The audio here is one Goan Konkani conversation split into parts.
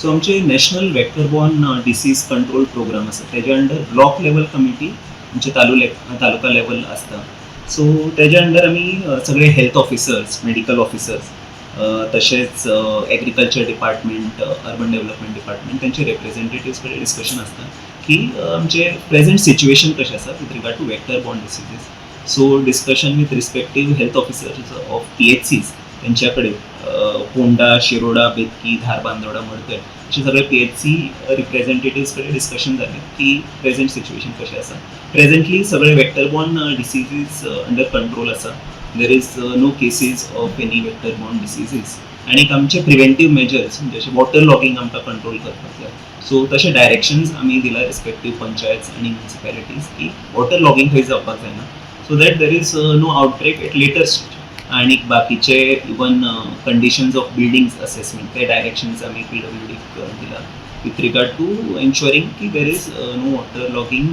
सो आमचे national vector borne disease control program आसा, तेज्या अंडर ब्लॉक लेवल कमिटी आमचे तालुका लेवल आसता. सो तेज्या अंडर आमी सगळे हेल्थ ऑफिसर्स, मेडिकल ऑफिसर्स, तशेंच agriculture department, urban development department, तेंचे रिप्रेझेंटेटिव्स कडेन डिस्कशन आसता की आमचे प्रेझेंट सिच्युएशन कशें आसा with regard to vector borne diseases. So discussion with respective health officers of PHCs, तेंच्या कडेन फोंडा, शिरोडा, बेतकी, धारबांदोडा, मडकय अशे सगळे पीएचसी रिप्रेझेंटेटिव्स कडेन डिस्कशन जालें की प्रेझेंट सिच्युएशन कशें आसा. प्रेझेंटली सगळे vector borne diseases under control आसा. There is no cases of any vector borne diseases. आनी आमचे प्रिवेंटीव मेजर्स म्हणजे अशें वॉटर लॉगिंग आमकां कंट्रोल करपाक जाय. सो तशे डायरेक्शन्स आमी दिला रिस्पेक्टीव पंचायत आनी म्युनिसिपॅलिटीज की वॉटर लॉगिंग खंय जावपाक जायना, so that there is no outbreak at later stage. आनी बाकीचे even conditions of buildings assessment, ते डायरेक्शन्स आमी पीडब्ल्यूडीक दिला विथ रिगार्ड टू एन्शुरिंग की there is no water logging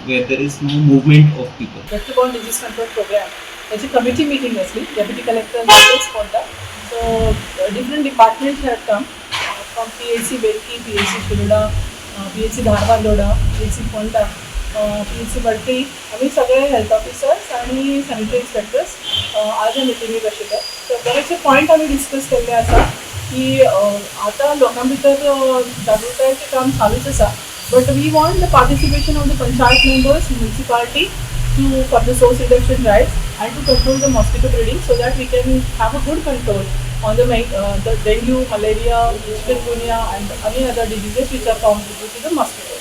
where there is no movement of people. Vector borne disease control program त्याची कमिटी मिटींग असली. Deputy collector Ponda. So different department have come from PHC Betki, PHC Shiroda, PHC Dharbandora, PHC Ponda, PHC Madkai. आमी सगळे हेल्थ ऑफिसर्स आनी सॅनिटरी इन्स्पेक्टर्स आज ह्या मिटिंगेक आशिल्ले. सो बरेचशे पॉयंट आमी डिस्कस केल्ले आसा की आतां लोकां भितर जागृतायेचें काम चालूच आसा, but we want the participation of the panchayat members, municipality to for the source reduction drives and to control the mosquito breeding, so that we can have a good control on the dengue, malaria, chikungunya and any other diseases which are found due to the mosquitoes.